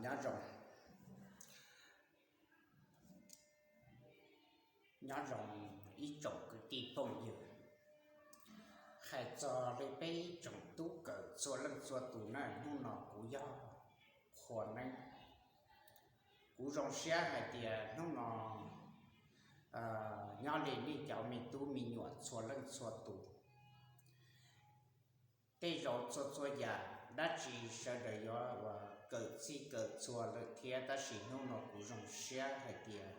Nyob zoo, nyob zoo ib tsoom kwv tij phooj ywg. Hais txog li peb ib tsoom tub kawm txhua leej txhua tus na, hnub no kuv yog Qhua Neeb. Kuv zoo siab hais tias hnub no nyob li nej cov me tub me nyuam txhua leej txhua tus, tej zaum txhua txhua yam dab tsi sawv daws yuav uas kawm txhij kawm txhua lawm thiab, tab sis hnub no kuv zoo siab hais tias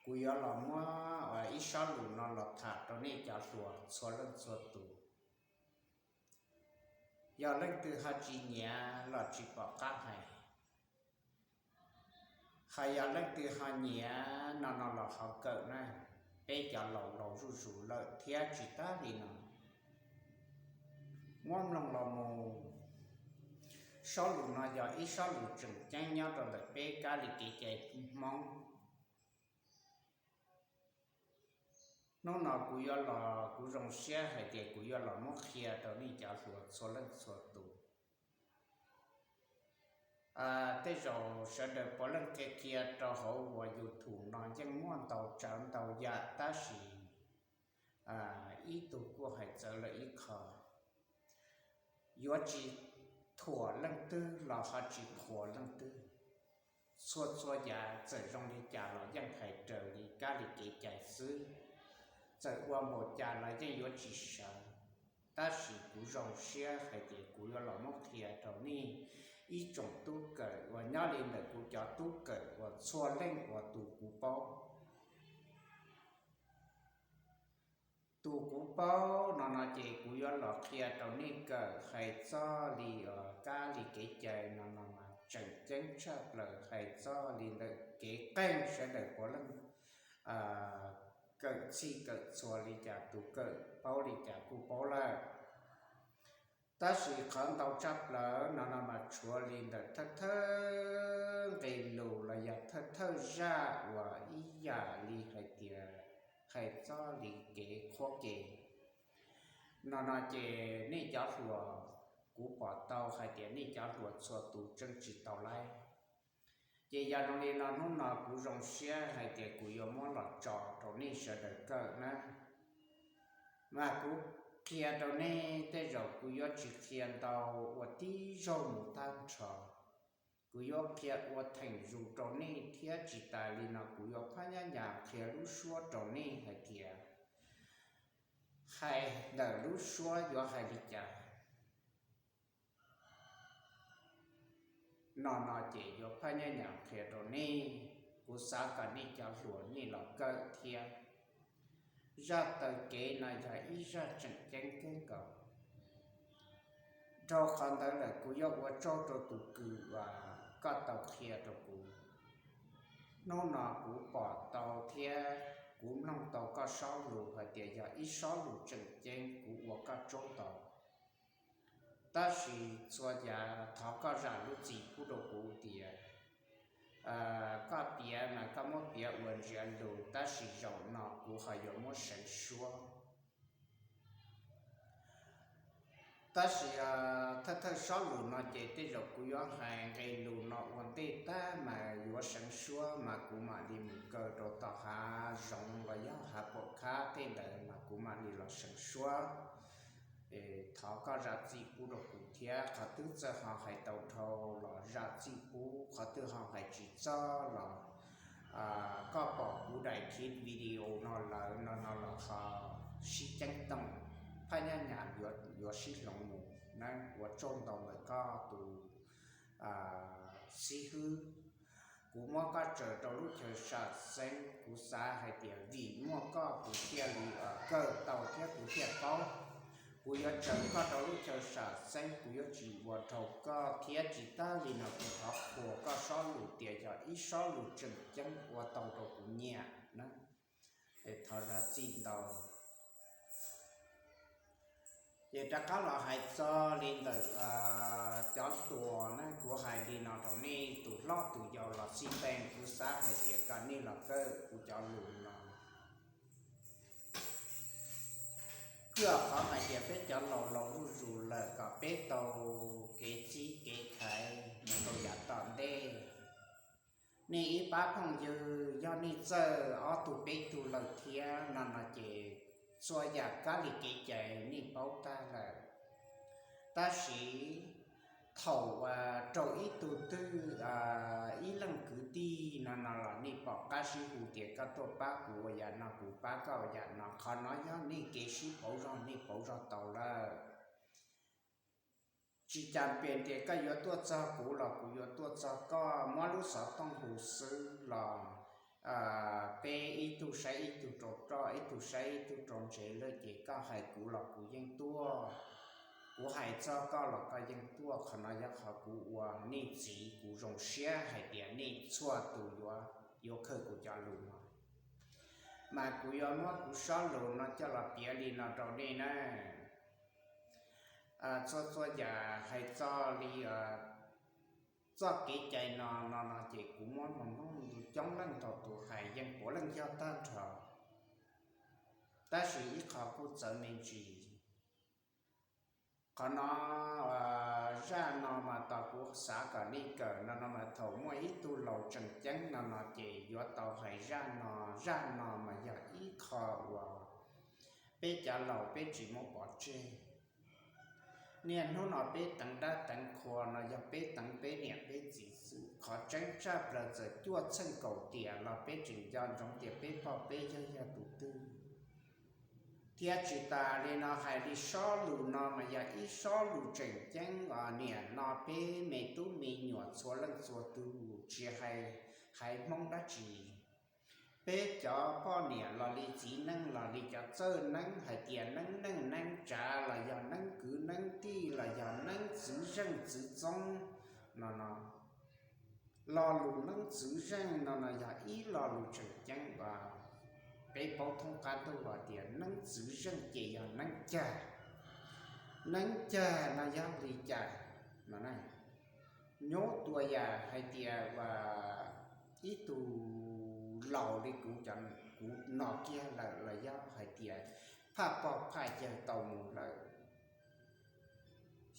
kuv yuav los muab ib sob lus no los tham rau nej cov hluas txhua leej txhua tus. Yog leej twg ho tsis nyiam los tsis pom qab hais, ho yog leej twg ho nyiam no no los ho kawm na. Peb cov laus laus zuj zus lawm thiab tsis tas li no, muab mloog los mus, sob lus no yog ib sob lus tseem ceeb nyob rau ntawm peb kab li kev cai Hmoob. Hnub no kuv yuav los, kuv zoo siab hais tias kuv yuav los muab qhia rau nej cov hluas txhua leej txhua tus. Tej zaum sawv daws puav leej qhia qhia rau hauv uas YouTube no yeej muaj ntau tsav ntau yam, tab sis ib tug kuj hais txawv lawm ib qho, yuav tsis thuam leej twg los ho tsis qhuas leej twg. Txhua txhua yam txawm zoo li cas los yeej hais raws li kab li kev cai xwb. Txawm ua npaum cas los yeej yuav tsis sawv. Tab sis kuv zoo siab hais tias kuv yuav los muab qhia rau nej ib tsoom tub kawm uas nyob li ntawm kuv cov tub kawm uas txhua leej uas tus kuv paub. Tus kuv paub no no ces kuv yuav los qhia rau nej kawm hais txog li kab li kev cai no no mas tseem ceeb tshaj plaws, hais txog li ntawm kev qeej sawv daws puav leej kawm txhij kawm txhua li cas, tus kawm paub li cas kuj paub lawm. Tab sis qhov ntau tshaj plaws no no mas tshuav li ntawm thawj thawj nqe lus los yog thawj thawj zaj uas ib yam li hais tias hais txog li kev qhuab ke no no ces nej cov hluas, kuv pom tau hais tias nej cov hluas txhua tus tseem tsis tau laib. Ces yog zoo li no hnub no kuv zoo siab hais tias kuv yuav muab los tso rau nej sawv daws kawm na. Mas kuv qhia rau nej tej zaum kuv yuav tsis qhia ntau ua tib zaug mus tag nrho. Kuv yuav qhia ua theem zus rau nej thiab tsis tas li no kuv yuav phab nyab nyas qhia lub suab rau nej hais tias hais ntawm lub suab yuav hais li cas no no ces yuav phab nyab nyas qhia rau nej. Kuv xav kom nej cov hluas nej los kawm thiab. Zaj taw kev no yog ib zaj tseem ceeb kawg nkaus. Dhau qhov ntawd lawm kuv yuav ua tsaug rau tus kws uas koj tau qhia rau kuv. Hnub no kuv pom tau thiab kuv mloog tau koj sob lus hais tias yog ib sob lus tseem ceeb kuv ua koj tsaug ntau. Tab sis txhua yam thov koj zam lub txim pub rau kuv tias koj piav mas koj muab piav ua ntsiav lus, tab sis zaum no kuv ho yuav muab seev suab. Tab sis thawj thawj sob lus no ces tej zaum kuv yuav hais nqe lus no ua ntej tag mas yuav seev suab mas kuv mam li mus kaw rau tom hav zoov los yog hav pom khab tej ntawd mas kuv mam li los seev suab. Thov koj zam txim pub rau kuv thiab, qhov twg txawj ho hais tau dhau los zam txim pub, qhov twg ho hais tsis txog los koj pom kuv daim clip video no lawm no no los ho sib ceeb toom, phab nyab nyas yuav sib hloov mus na. Ua tsaug ntau ntawm koj tus xib hwb. Kuv muab koj tsaws rau lub chaw sam xeeb, kuv xav hais tias vim muaj koj kuv thiaj li kawm tau thiab kuv thiaj paub. Kuv yuav tsaws koj rau lub chaw sam xeeb, kuv yuav tsis ua dhau koj thiab tsis tas li no kuv thov qhuas koj sob lus tias yog ib sob lus tseem ceeb ua tau rau kuv nyiam na. Thov zam txim ntau. Ces rov qab los hais txog li ntawm cov hluas na, kuv hais li no rau nej tus hlob tus yau los xij peem, kuv xav hais tias kom nej los kawm kuv cov lus no. Kuj qhov hais tias peb cov laus laus zuj zus lawm kom peb tau kev txib kev khaiv mus rau yav tom ntej. Nej ib pab phooj ywg yog nej txawj ob tug peb tug lawm thiab no no ces txhua yam kab li kev cai nej paub tag lawm. Tab sis thaum uas raug ib tug twg, ib leej kwv tij no no los nej pom qab sib hu tias koj tuaj pab kuv ua yam no, kuv pab koj ua yam no, qhov no yog nej kev sib pauv zog, nej pauv zog tau lawm. Tsis cas pias tias koj yuav tuaj txog kuv los kuv yuav tuaj txog koj, muab lub xov tooj hu xwb los peb ib tug saib ib tug rau roj, ib tug saib ib tug rau ntsev lawm ces koj hais kuv los kuv yeej tuaj, kuv hais txog koj los koj yeej tuaj. Qhov no yog qhov kuv ua nej txiv kuv zoo siab hais tias nej txhua tus yuav, yuav kawm kuv cov lus no. Mas kuv yuav muab kuv sob lus no coj los piav li no rau nej na. Txhua txhua yam hais txog li txoj kev cai no no no ces kuv muab mloog coob leej tau tus hais yeej puav leej yog tag nrho, tab sis ib qho kuj txawv me ntsis. Qhov no, zaj no mas tos kuv xav kom nej kawm no no mas thaum muaj ib tug laus tseem ceeb no no ces yuav tau hais zaj no. Zaj no mas yog ib qho uas peb cov laus peb tsis muab pov tseg. Niaj hnub no peb teev dab teev qhua no yog peb teev peb niam peb txiv xwb, qhov tseeb tshaj plaws txawm cuaj txheej kaum tiam los peb tseem nco ntsoov tias peb pog peb yawg yog tus twg. Thiab tsis tas li no hais li sob lus no mas yog ib sob lus tseem ceeb os niam no peb me tub me nyuam txhua leej txhua tus tsis hais, hais Hmoob dab tsi. Peb cov poj niam los li txiv neej los li cov txawj neeb hais tias neeb neej neeb tsav los yog neeb kwv neeb tij los yog neeb txwv zeej txwv txoob no no. Lo lus neeb txwv zeej no no yog ib lo lus tseem ceeb uas peb paub thoob qab ntuj hais tias neeb txwv zeej ces yog neeb cag. Neeb cag no yog li cas no? Nyuaj tua yam hais tias uas ib tug laus li kuv, kuv no kiag lawm los yog hais tias phaj pog phaj yawg tau mus lawm.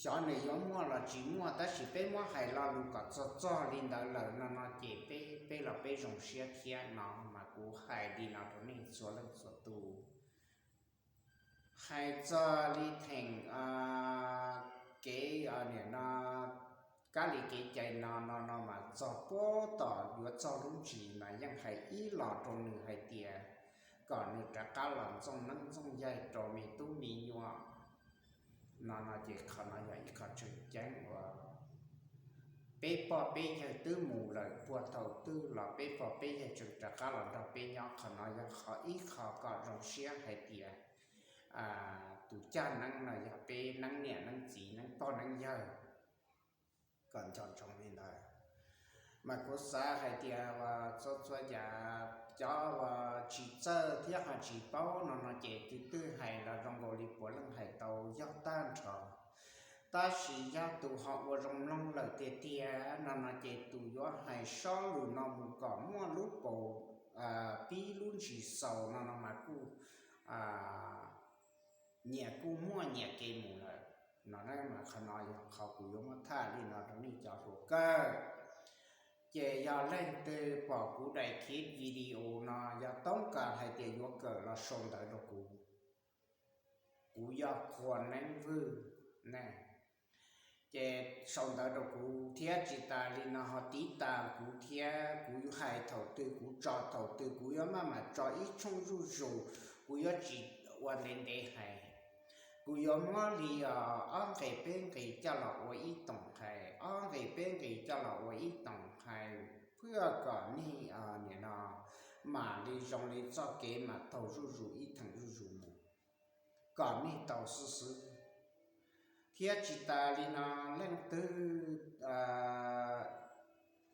Xyov nws yuav muaj los tsis muaj, tab sis peb muab hais lo lus kom txog txog li ntawd lawm no no ces peb, peb los peb zoo siab thiab no mas kuv hais li no rau nej txhua leej txhua tus. Hais txog li theem kev niam no, kab li kev cai no no no mas txog puag tom yuav txog lub ntsis mas yeej hais ib los rau nws hais tias kom nws rov qab los ntxooj neeb ntxooj yaig rau me tub me nyuam no no ces qhov no yog ib qho tseem ceeb uas peb pog peb yawg twb mus lawm puag thaum twg los peb pog peb yawg tseem rov qab los nrog peb nyob. Qhov no yog qhov ib qho kom zoo siab hais tias tus caj neeb no yog peb neeb niam neeb txiv neeb pog neeb yawg. Kom nco ntsoov li ntawd. Mas kuv xav hais tias uas txhua txhua yam cov uas tsis txawj thiab ho tsis paub no no ces tus twg hais los zoo nkaus li puav leej hais tau yog tag nrho. Tab sis yog tus ho ua zoo mloog lawm tiag tiag no no ces tus yuav hais sob lus no mus kom muaj lub paus pib lub ntsis xaus no no mas kuj nyias kuj muaj nyias kev mus lawm no na. Mas qhov no yog qhov kuv yuav muab tham li no rau nej cov hluas kawg. Ces yog leej twg pom kuv daim clip video no yog toob kas hais tias yuav kawm los sau ntawv rau kuv, kuv yog Qhua Neeb Vwj ne. Ces sau ntawv rau kuv thiab tsis tas li no ho tiv tas kuv thiab, kuv yuav hais thaum twg kuv tso thaum twg, kuv yuav maj mam tso ib tshooj zuj zus, kuv yuav tsis ua ntev ntev hais. Kuv yuav muab li ob nqe peb nqe coj los ua ib toom hais, ob nqe peb nqe coj los ua ib toom hais, pab kom nej nim no mam li zoo li txoj kev mam taug zuj zus ib theem zuj zus mus, kom nej tau xwb xwb. Thiab tsis tas li no, leej twg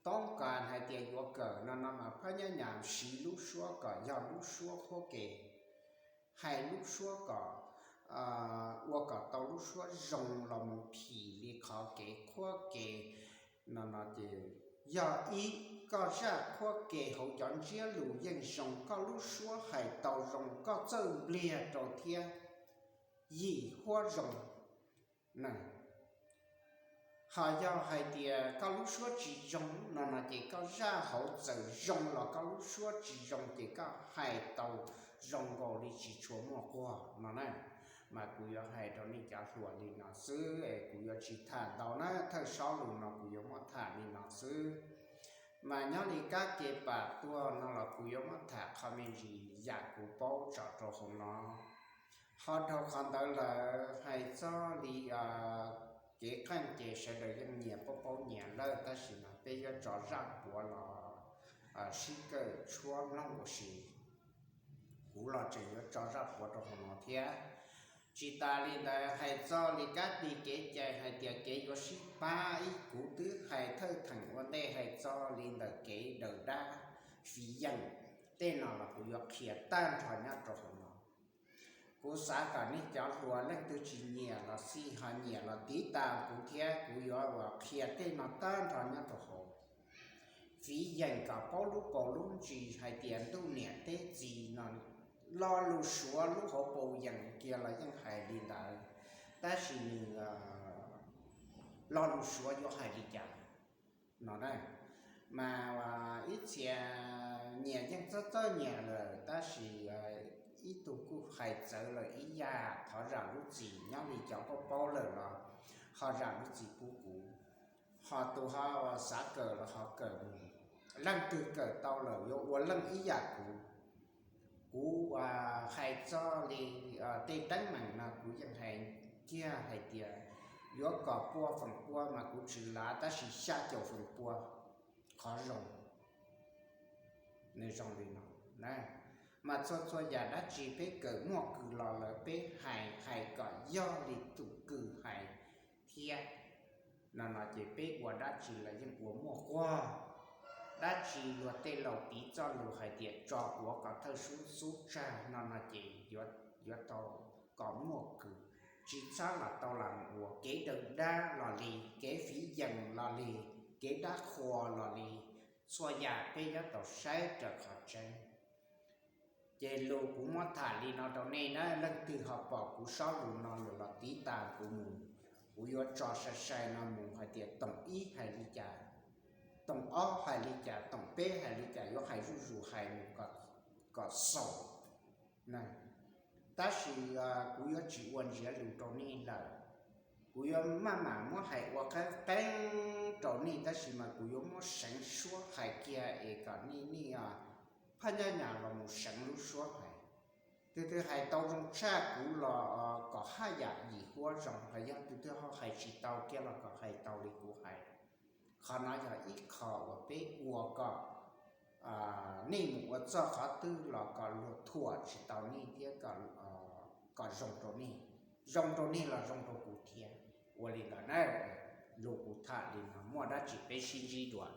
toob kas hais tias yuav kawm no no mas phab nyab nyam siv lub suab kom yog lub suab qhuab ke, hais lub suab kom ua kom tau lub suab zoo los mus phim li qhov kev qhuab ke no no ces yog ib, koj zaj qhuab ke hauv cov ntsiab lus yeej zoo, koj lub suab hais tau zoo, koj txawj npliag rau thiab yim huab zoo. Ho yog hais tias koj lub suab tsis zoo no no ces koj zaj hauv txawm zoo los koj lub suab tsis zoo ces koj hais tau zoo nkaus li tsis tshua muaj quag no na. Mas kuv yuav hais rau nej cov hluas li no xwb es kuv yuav tsis tham ntau na, thawj saub lus no kuv yuav muab tham li no xwb. Mas nyob li kab ke pam tuag no los kuv yuav muab tham qhov me ntsis yam kuv paub tso rau hauv no. Ho dhau qhov ntawd lawm hais txog li kev qeej ces sawv daws yeej nyias paub paub nyias lawm, tab sis mas peb yuav tso zaj puav los sib kawm tshuab mloog ua si. Kuv los tseem yuav tso zaj puav rau hauv no thiab. Tsis tas li ntawd hais txog li kab ke kev cai hais tias kev yuav sib pab ib, kuv twb hais thawj theem ua ntej hais txog li ntawm kev daws dab fiv yeem tej no los kuv yuav qhia tag nrho nyob rau hauv no. Kuv xav kom nej cov hluas leej twg tsis nyiam los xij, ho nyiam los tiv tas kuv thiab kuv yuav qhia tej no tag nrho nyob rau hauv. Fiv yeem kom paub lub paus lub ntsis hais tias ntuj niam teb txiv no, lo lus Suav lub hauv paus yeem kiag los yeej hais li ntawd, tab sis nws lo lus Suav yuav hais li cas no na. Mas ib txhia nyias yeej txawj txawj nyias lawm, tab sis ib tug kuj hais txawv lawm ib yam, thov zam lub txim. Nyob li cov paub paub lawm los ho zam lub txim pub kuv, ho tus ho xav kawm los ho kawm mus. Leej twg kawm tau lawm yuav ua leej ib yam kuv. Kuv hais txog li tej teeb meem no kuv yeej hais kiag hais tias yuav kom pua feem pua mas kuv tsis lav, tab sis xya caum feem pua qhov zoo nws zoo li no. Mas txhua txhua yam dab tsi peb kawm muaj kws los lawm peb hais, hais kom yog li tus kws hais thiab no no ces peb ua dab tsi los yeej ua muaj quag. Dab tsi luag tej laus piv txoj lus hais tias tso quav kom thawj xub xub tsag no no ces yuav tau kom muaj kws. Tsis txhob los tau los ua kev daws dab los li, kev fiv yeem los li, kev dab qhuas los li, txhua yam peb yuav tau saib raws qhov tseeb. Ces lus kuv muab tham li no rau nej na, leej twg ho pom kuv saub lus no lawm los tiv tas kuv mus. Kuv yuav tso sai sai no mus hais tias toom ib hais li cas, toom ob hais li cas, toom peb hais li cas, yuav hais zuj zus hais mus kom xaus. Tab sis kuv yuav tsis ua ntsiav lus rau nej lawm. Kuv yuav maj mam muab hais ua qeeb qeeb rau nej, tab sis mas kuv yuav muab seev suab hais kiag es kom nej, nej phaj nyaj nyas los mus seev lub suab hais. Tus twg hais tau zoo tshaj kuv los kom haj yam yim huab zoo, hos yog tus twg ho hais tsis tau kiag los kom hais tau li kuv hais. Qhov no yog ib qho uas peb ua kom nej mus ua txoj qhov twg los kom luag thuam tsis tau nej thiab kom zoo rau nej, zoo rau nej los zoo rau kuv thiab. Ua li ntawd na, lus kuv tham li no, muaj dab tsi peb sib ntsib dua.